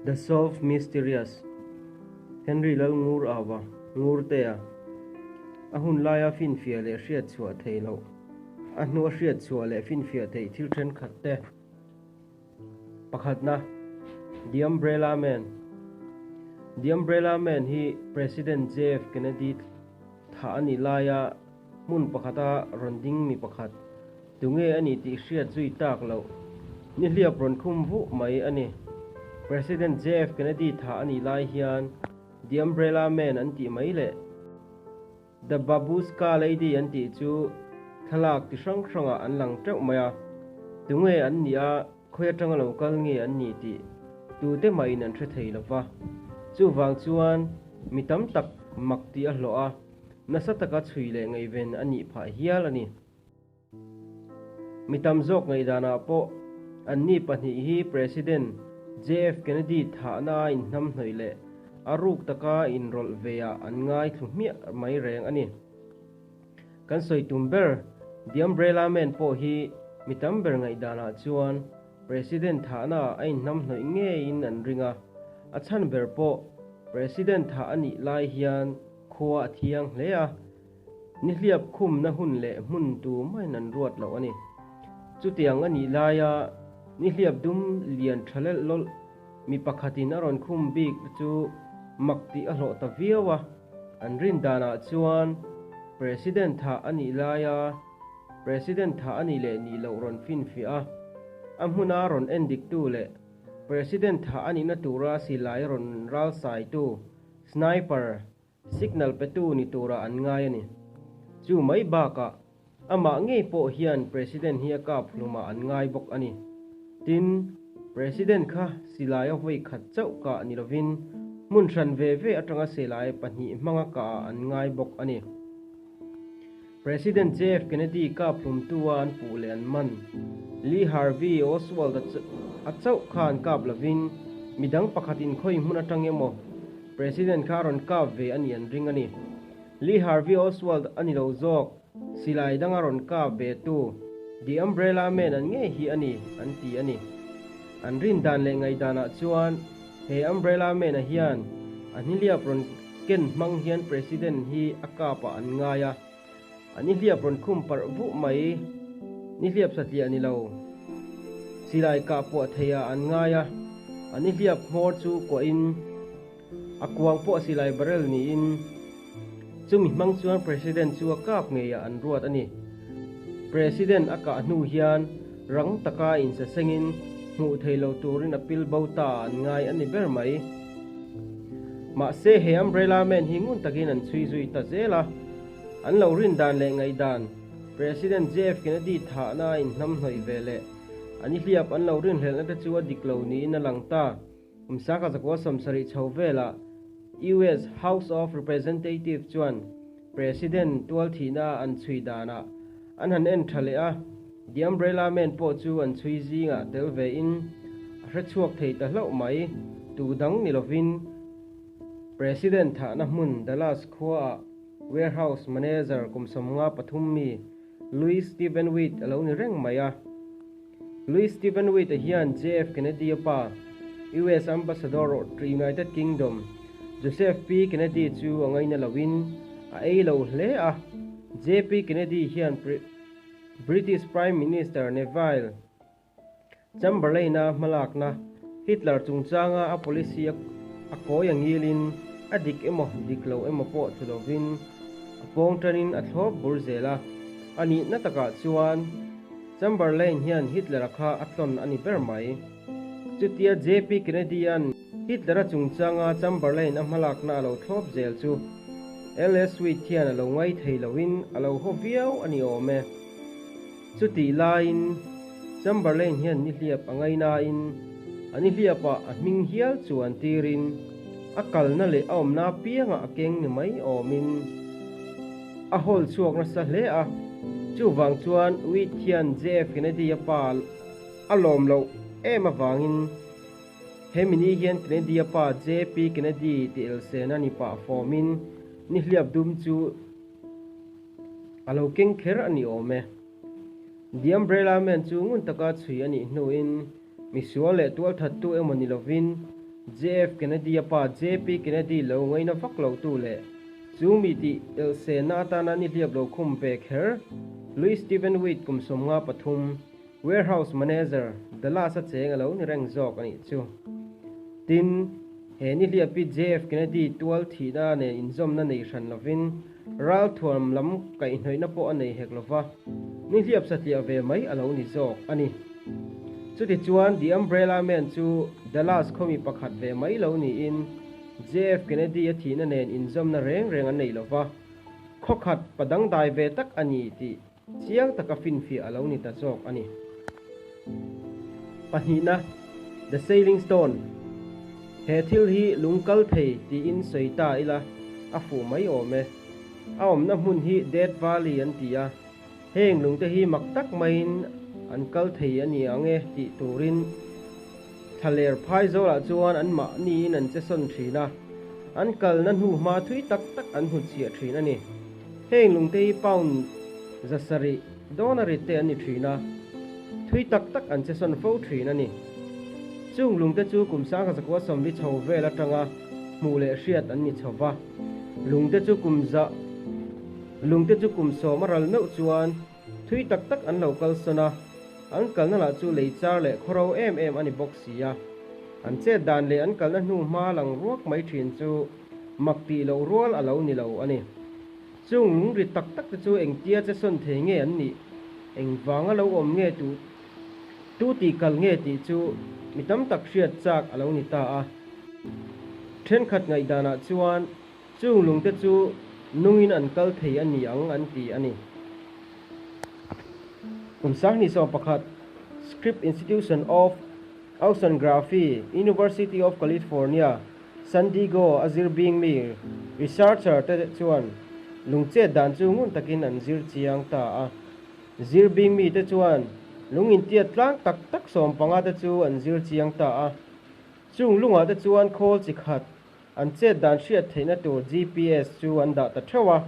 The Solved Mysterious, Henry Lalngur Ava, Ngurtea, A hun laia finfiah leh hriat chhuah theih loh, a hnua hriat chhuah leh finfiah theih thil thenkhat te. Pakhatna, The Umbrella Man, The Umbrella Man hi President JF Kennedy thah a nih laia hmun pakhata rawn ding mi pakhat, Tunge a nih tih hriat zui tak loh. Nihliap rawn khum vuh mai a ni. President JF Kennedy thah a nih lai hian The Umbrella Man an tih mai leh The Babushka Lady an tih chu thlalak ti hrang hrangah an lang teuh mai a. Tunge an nih a, khawi atanga lo kal nge an nih tih tute mahin an hre thei lo va. Chuvang chuan mi tam tak mak tih a hlawh a, nasa taka chhui leh ngaihven a nih phah hial a ni. Mi tam zawk ngaihdanah pawh anni pahnih hi President JF Kennedy thahna a inhnamhnawih leh a ruk taka inrawlh veah an ngaithlu hmiah mai reng a ni. Kan sawi tum ber The Umbrella Man pawh hi mi tam ber ngaihdanah chuan President thahnaah a inhnamhnawih ngeiin an ring a, a chhan ber pawh President thah a nih lai hian khua a thiang hle a, Nihliap khumna hun leh hmun tu maiin an ruat loh a ni. Chutiang a nih laia nihliap dum lian tha lelh lawlh mi pakhatin a rawn khum bik chu mak tih a hlawh ta viau a, an rin danah chuan President thah a nih laia President thah a nih leh nih loh rawn finfiah a, a hmuna rawn endiktu leh President thah a nihna tura silai rawn ralsaitu Sniper Signal petu ni turah an ngai a ni. Chu mai bakah amah ngei pawh hian President hi a kap hlumah an ngai bawk a ni. Tin, President kha silai a vawi khat chauh kah ni lovin hmun hran ve ve atanga silai pahnih hmanga kahah an ngai bawk a ni. President JF Kennedy kap hlumtu a an puh leh an man. Lee Harvey Oswald a chauh khan kap lovin midang pakhatin khawi hmun atang emaw President kha a rawn kap ve a nih an ring a ni. Lee Harvey Oswald a ni lo zawk, silai danga rawn kap ve tu, The Umbrella Man an ngei hi a ni, an ti a ni. An rin dan leh ngaihdanah chuan he Umbrella Man-a hian a hnihliap rawn ken hmang hian President hi a kapah an ngai a, a nihliap rawn khum parh vuh mai, nihliap satliah ni lo, silai kah puah theiah an ngai a, a nihliap hmawr chu kuahin a kuang pawh silai barrel niin chumi hmang chuan President chu a kap ngeiah an ruat a ni. President a kah hnu hian rang taka insasengin hmuh thei lo turin a pil bo ta an ngai a ni ber mai. Mahse he Umbrella Man hi ngun takin an chhui zui ta zel a, an lo rin dan leh ngaihdan President JF Kennedy thahna a inhnamhnawih ve leh an i hliap an lo rinhlelhna te chu a dik lo niin a lang ta. Kum sangkhat zakua 70 chho velah US House of Representative chuan President tualthihna an chhui danah an han en tha leh a, The Umbrella Man pawh chu an chhui zingah tel vein a hre chhuak thei ta hlauh mai. Tu dang ni lovin President thahna hmun Dallas khuaah Warehouse Manager kum 53 mi Louis Stephen Witt a lo ni reng mai a. Louis Stephen Witt-a hian JF Kennedy-a pa, US Ambassador to United Kingdom, Joseph P. Kennedy chu a ngaina loin a ei lo hle a. JP Kennedy hian British Prime Minister Neville Chamberlain-a hmalakna Hitler chungchanga a policy a kawi a ngilin a dik emaw dik lo emaw pawh thlu lovin a pawng tanin a thlawp bur zel a. A nihna takah chuan Chamberlain hian Hitler-a kha a tlawn a ni ber mai. Chutia JP Kennedy-a'n Hitler-a chungchanga Chamberlain a hmalakna a lo thlawp zel chu LS Sweet hian a lo ngai thei loin a lo haw viau a ni awm e. Chutih laiin Chamberlain hian nihliap a ngainain a nihliapah a hming hial chuan tirin a kalna leh a awmna apiangah a keng ni mai awmin a hawl chhuak nasa hle a, chuvang chuan Wheat hian JF Kennedy-a pa a lawm loh em avangin hemi ni hian Kennedy-a pa JP Kennedy tih elsen a ni pah fawmin nihliap dum chu a lo keng kher a ni awm e. The Umbrella Man chu ngun taka chhui a nih hnuin misual leh tualthattu emaw ni lovin. JF Kennedy-a pa JP Kennedy lo ngaina vak lo tu leh chu mi tih elhsenna atana nihliap lo khum ve kher Louis Steven Witt kum 53, Warehouse Manager, Dallas-a cheng a lo ni reng zawk a nih chu. Tin, he nihliapi JF Kennedy tual thihna nen inzawmna nei hran lovin ralthuam lam kaihhnawihna pawh a nei hek lova, nihliap satliah ve mai a lo ni zawk a ni. Chutichuan The Umbrella Man chu Dallas khawmi pakhat ve mai lo niin JF Kennedy a thihna nen inzawmna reng reng an nei lova, khawkhat pa dangdai ve tak a ni tih chiang taka finfiah a lo ni ta zawk a ni. Pahnihna, The Sailing Stone, He thil hi lung kal thei tiin sawi ta ila a fuh mai awm e. A awmna hmun hi Death Valley an ti a, heng lungte hi mak tak maiin an kal thei a ni ang e tih turin thlaler phai zawlah chuan anmahniin an che sawn thin a, an kalna hnuhma thui tak tak an hnutchhiah thin a ni. Heng lungte hi pound 700 dawn a rit te an ni thin a, thui tak tak an che sawn fo thin a ni. Chung lungte chu kum 1940 chho vel atanga hmuh leh hriat an ni chho va, lungte chu kum za lungte chu kum sawm a ral meuh chuan thui tak tak an lo kal sawn a, an kalna lah chu lei char leh khawro em em a ni bawk si a. An chet dan leh an kalna hnu hma lang ruak mai thin chu mak tih loh rual a lo ni lo a ni. Chung lung rit tak tak te chu engtia che sawn thei nge an nih? Engvanga lo awm nge tu tu tih kal nge tih chu mi tam tak hriat chak a lo ni ta a. Thenkhat ngaihdanah chuan chung lungte chu nungin an kal thei a ni ang an ti a ni. Kum 2011 Scripps Institution of Oceanography, University of California, San Diego a zir bing mi researcher te chuan lungchet dan chu ngun takin an zir chiang ta a. Zir bing mi te chuan lung intiat tlang tak tak 15 te chu an zir chiang ta a. Chung lungah te chuan khawl chi khat an chet dan hriat theihna tur GPS chu an dah ta theuh a.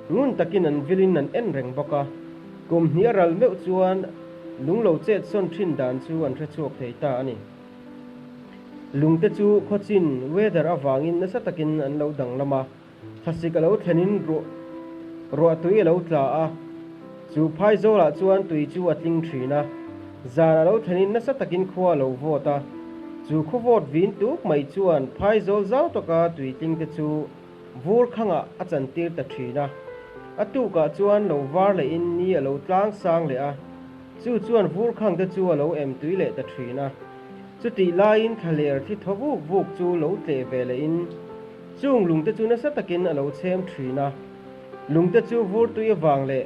Ngun takin an vilin an en reng bawk a. Kum hnih a ral meuh chuan lung lo chet sawn thin dan chu an hre chhuak thei ta a ni. Lungte chu khawchin weather avangin nasa takin an lo danglam a, thlasik a lo thlenin ruah ruah tui a lo tla a, chu phai zawlah chuan tui chu a tling thin a, zan a lo thlenin nasa takin khua a lo vawt a, chu khaw vawt vin tuk mai chuan phai zawl zau taka tui tlingte chu vur khangah a chantir ta thin a, a tukah chuan lo var lehin ni a lo tlang sang leh a. Chu chuan vur khangte chu a lo em tui leh ta thin a. Chutih laiin thlaler thi thaw vuk vuk chu lo tleh ve lehin chung lungte chu nasa takin a lo chhem thin a. Lungte chu vur tui avang leh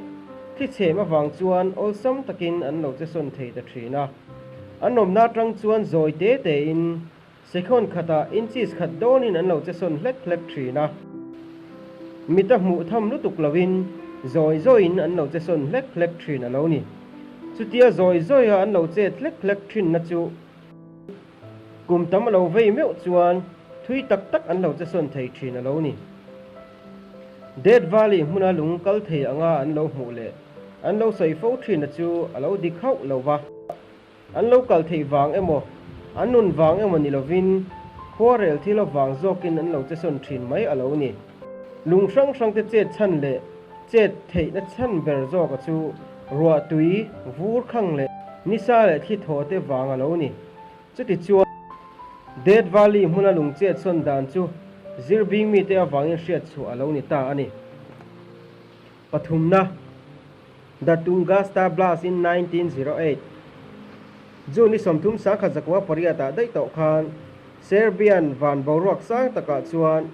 thi chhem avang chuan awlsam takin an lo che sawn thei ta thin a. An awmna atang chuan zawi te tein second khatah inches khat dawnin an lo che sawn hlek hlek thin a. Mita hmuh tham lutuk lovin zawi zawiin an lo che sawn hlek hlek thin a lo ni. Chutia zawi zawia an lo chet hlek hlek thinna chu kum tam a lo vei meuh chuan thui tak tak an lo che sawn thei thin a lo ni. Death Valley hmuna lung kal thei anga an lo hmuh leh an lo sawi fo thinna chu a lo dik hauh lo va. An lo kal theih vang emaw, an nun vang emaw ni lovin, khuarel thil avang zawkin an lo che sawn thin mai a lo ni. Lung hrang hrangte chet chhan leh chet theihna chhan ber zawka chu ruah tui, vur khang leh nisa leh thli thaw te vang a lo ni. Chutichuan, Death Valley hmuna lung chet sawn dan chu zir bing mite avangin hriat chhuah a lo ni ta a ni. Pathumna. The Tunguska Blast in 1908, June ni 30 1908 ah daih tawh khan Serbian van boruak sang takah chuan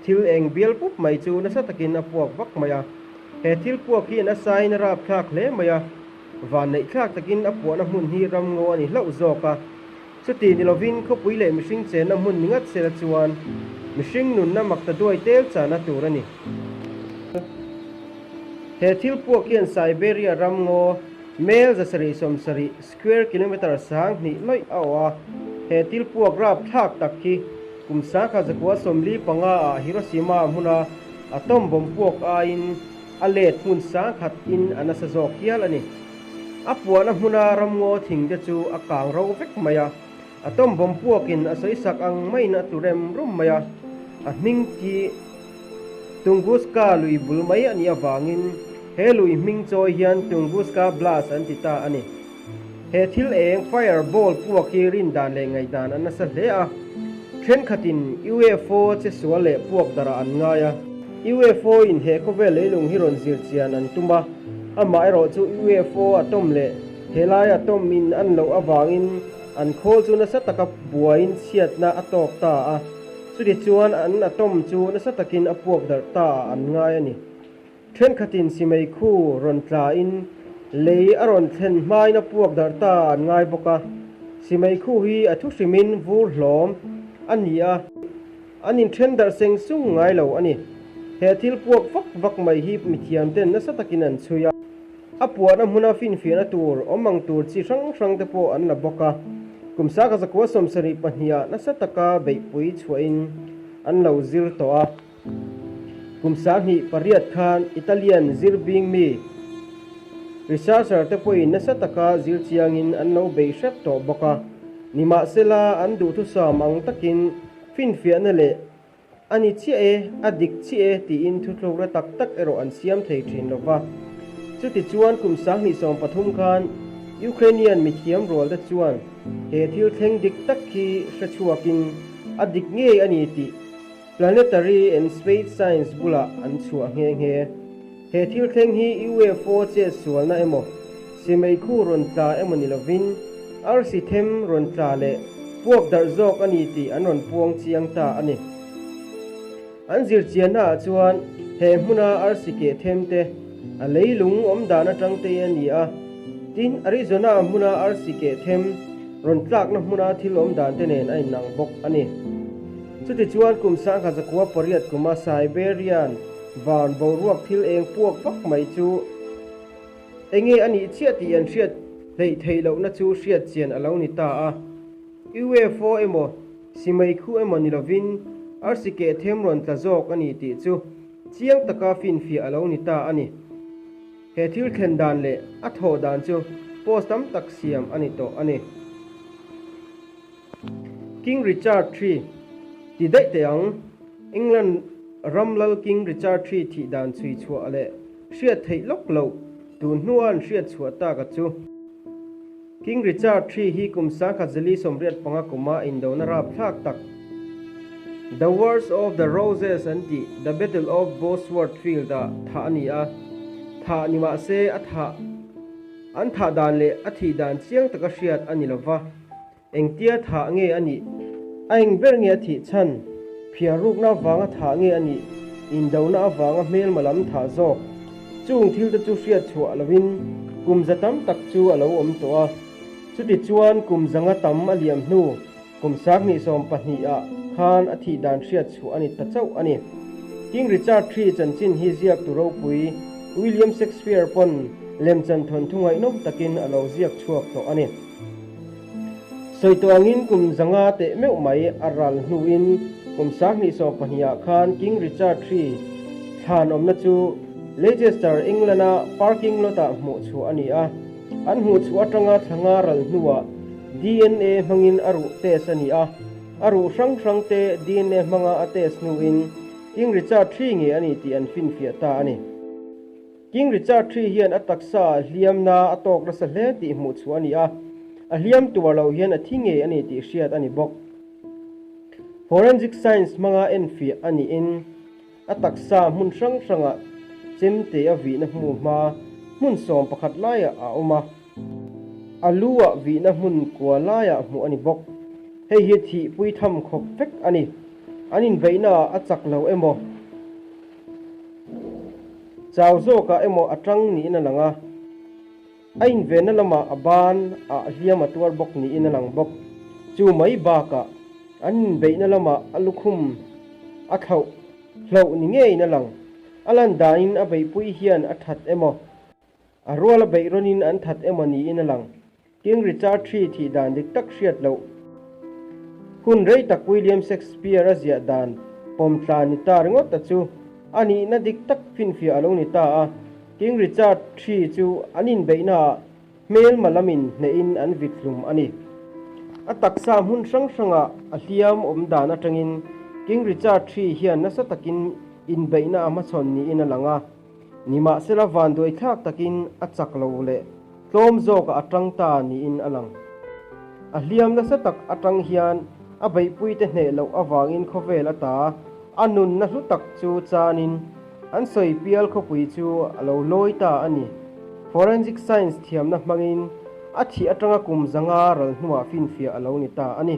thil eng bial pup mai chu nasa takin a puak vak mai a. He thil puak hi a nasain a rapthlak hle mai a, van neih thlak takin a puahna hmun hi ramngaw a ni hlauh zawk a. Chuti ni lovin khawpui leh mihring chenna hmun ni ngat sela chuan mihring nunna mak ta duai tel chana tur a ni. He thil puak hian Siberia ramngaw mel 770 square kilometre 2000 lawih a awh a. He thil puak rap thlak tak hi kum 1945 ah Hiroshima hmuna atom bomb puak aiin a let hmun 10,000 in a nasa zawk hial a ni. A puahna hmuna ramngaw thing te chu a kang ro vek mai a. Atom bomb puakin a sawisak ang maiin a tlu rem rum mai a, a hming khi Tunguska lui bul mai a nih avangin he lui hming chawi hian Tunguska Blast an ti ta a ni. He thil eng fire ball puak hi rin dan leh ngaihdan a nasa hle a, thenkhatin UFO che sual leh puak darah an ngai a. UFO in he khawvel leilung hi rawn zir chian an tum a, amah erawh chu UFO atom leh helai atom in an loh avangin an khawl chu nasa taka buaiin chhiatna a tawk ta a, chutichuan an atom chu nasa takin a puak darh ta ah an ngai a ni. Thenkhatin simei khu rawn tlain lei a rawn thlen hmain a puak darh ta an ngai bawk a, simei khu hi a thu hrimin vur hlawm a ni a, an inthen darh seng sung ngai lo a ni. He thil puak vak vak mai hi mithiamten nasa takin an chhui a, a puahna hmuna finfiahna tur awm ang tur chi hrang hrang te pawh an la bawk a, kum sakazakua 72 ah nasa taka beihpui chhuahin an lo zir tawh a. Kum 28 khan Italian zir bing mi researcher te pawhin nasa taka zir chiangin an lo bei hrep tawh bawk a. Nimahsela an duhthusam ang takin finfiahna leh a ni chiah e, a dik chiah e tiin thuthlukna tak tak erawh an siam thei thin lo va. Chutichuan kum 2013 khan Ukrainian mithiam rual te chuan he thil thleng dik tak hi hrechhuakin a dik ngei a ni tih Planetary and Space Science bulah an chhuah nghe nghe. He thil thleng hi UFO chet sualna emaw, simei khu rawn tla emaw ni lovin, arsi them rawn tla leh puak darh zawk a ni tih an rawn puang chiang ta a ni. An zirchianna ah chuan he hmuna arsi keh them te a leilung awm dan atang te a ni a, tin Arizona hmuna arsi keh them rawn tlakna hmuna thil awm dan te nen a inang bawk a ni. Chutichuan kum 1908 kuma Siberian van boruak thil eng puak vak mai chu enge a nih chiah tih an hriat hleih theih lohna chu hriat chian a lo ni ta a. UFO emaw simei khu emaw ni lovin arsi keh them rawn tla zawk a ni tih chu chiang taka finfiah a lo ni ta a ni. He thil thlen dan leh a thawh dan chu post tam tak siam a ni tawh a ni. King Richard ii ti daih teh ang. England ram lal King Richard ii thih dan chhui chhuah leh hriat theih lawk loh tun hnua an hriat chhuah tak a chu. King Richard ii hi kum 1985 kuma indona rapthlak tak The Wars of the Roses an tih The Battle of Bosworth Field ah thah a ni a, thah ni mah se a thah an thah dan leh a thih dan chiang taka hriat a ni lova. Engtia thah nge a nih? A eng ber nge a thih chhan? Phiar rukna avanga thah nge a nih? Indona avanga hmelma lam thah zawk? Chung thil te chu hriat chhuah lovin kum za tam tak chu a lo awm tawh a. Chutichuan kum zanga tam a liam hnu kum 2012 ah khan a thih dan hriat chhuah a ni ta chauh a ni. King Richard ii chanchin hi ziaktu ropui William Shakespeare pawn lemchan thawnthu ngaihnawm takin a lo ziak chhuak tawh a ni. Sawi tawh angin kum zanga teh meuh mai a ral hnuin kum 2012 ah khan King Richard ii thlan awmna chu Leicester, England-a parking lot-ah hmuh chhuah a ni a. An hmuh chhuah atanga thlanga ral hnuah DNA hmangin a ruh test a ni a. A ruh hrang hrang te DNA hmanga a test hnuin King Richard ii nge a ni tih an finfiah ta a ni. King Richard ii hian a taksa ah hliamna a tawk nasa hle tih hmuh chhuah a ni a, a hliam tuar lo hian a thi ngei a ni tih hriat a ni bawk. Forensic science hmanga enfiah a niin a taksa hmun hrang hrangah chemte a vihna hmu hma hmun 11 laiah a awm a, a lu ah vihna hmun kua laiah hmuh a ni bawk. Hei hi thihpui tham khawp vek a ni. An inbeihna ah a chak lo emaw? Chau zawkah emaw a tang niin a lang a, a invenna lamah a ban ah hliam a tuar bawk niin a lang bawk. Chu mai bakah an inbeihna lamah a lukhum a thlauh hloh ni ngeiin a lang. A lan danin a beihpui hian a that emaw, a rual a beih rawnin an that emaw niin a lang. King Richard ii thih dan dik tak hriat loh hun rei tak William Shakespeare a ziah dan pawm tla ni ta ringawt ta chu a nihna dik tak finfiah a lo ni ta a. King Richard ii chu an inbeihnaah hmelma lamin hnehin an vit hlum a ni. A taksa hmun hrang hranga a hliam awm dan atangin King Richard ii hian nasa takin inbeihna a hmachhawn niin a lang a. Nimahsela vanduai thlak takin a chak lo leh tlawm zawkah a tang ta niin a lang. A hliam nasa tak atang hian a beihpuite hneh loh avangin khawvel ata a nunna hlu tak chu chanin an sawi pial khawpui chu a lo lawi ta a ni. Forensic science thiamna hmangin a thih atanga kum 500 ral hnuah finfiah a lo ni ta a ni.